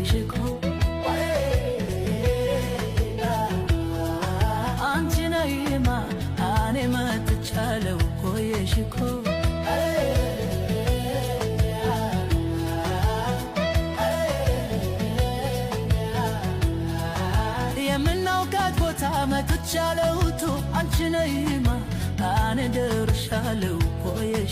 ቆየሽ እኮ። አንቺ ነይማ እኔ መጥቻለሁ ቆየሽ እኮ። የምናውቃት ቦታ መጥቻለሁ አንቺ ነይማ እኔ ደርሻለሁ ቆየሽ።